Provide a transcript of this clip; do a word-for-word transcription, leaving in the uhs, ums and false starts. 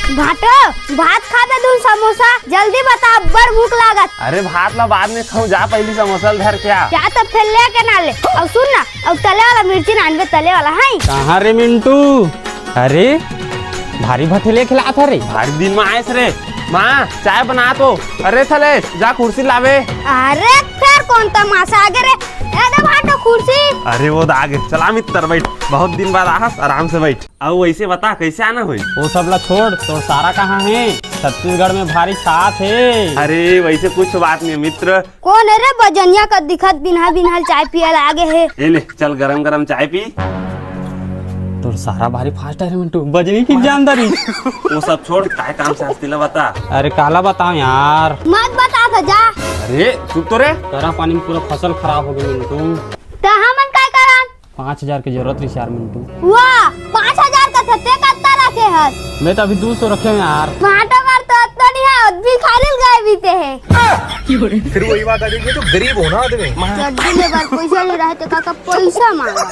भाटो, भात खाबे धुन समोसा, जल्दी बता, अब्बड़ भूख लागत। अरे भात ला बाद में खाऊं, जा पहिली समोसा ल धर के आ। जा तब फेर लेके ना ले। अउ सुन ना, अउ तले वाला मिर्ची नानबे, तले वाला, हाय। कहाँ रे मिंटू? अरे भारी भठेले खिलात हरे। भारी दिन में आयस रे। माँ, चाय बना तो। अरे थलेश, जा कुर्सी लावे। अरे फेर कौन तमाशा आगे रे? ए दे भाटो कुर्सी। अरे वो दा आगे। चला मित्र, बैठ, बहुत दिन बाद आहस, आराम से बैठ। अउ वैसे बता, कैसे आना होई? वो सब ला छोड़, तोर सारा कहाँ हे? छत्तीसगढ़ में भारी छात हे। अरे वैसे कुछ बात नहीं मित्र। कौन हे रे बजनिया का दिखत बिन्हा बिन्हा चाय पियल आगे हे? ए ले, चल गरम गरम चाय पी। तोर सारा भारी फास्ट हे रे मिंटू, बजनी की जानदारी। वो सब छोड़, काय काम से हस्ती ला बता। अरे काला बताओ यार। मत बता था जा। अरे चुप तो रे। करा पानी में पूरा फसल खराब हो गई मिंटू। तो हमन काय करन? पाँच हजार के जरूरत रही यार मिंटू। वाह, पाँच हजार का थते कत्ता रखे हस? मैं तो अभी दो सौ रखे हूँ यार। माटा मार तो अत्ता नहीं है, अद्धी खाली गए बीते हैं। फिर वही बात आ जाएगी, तो गरीब हो ना आदमी। चड्डी ले बार पैसा नहीं रहे तो काका पैसा मांगा।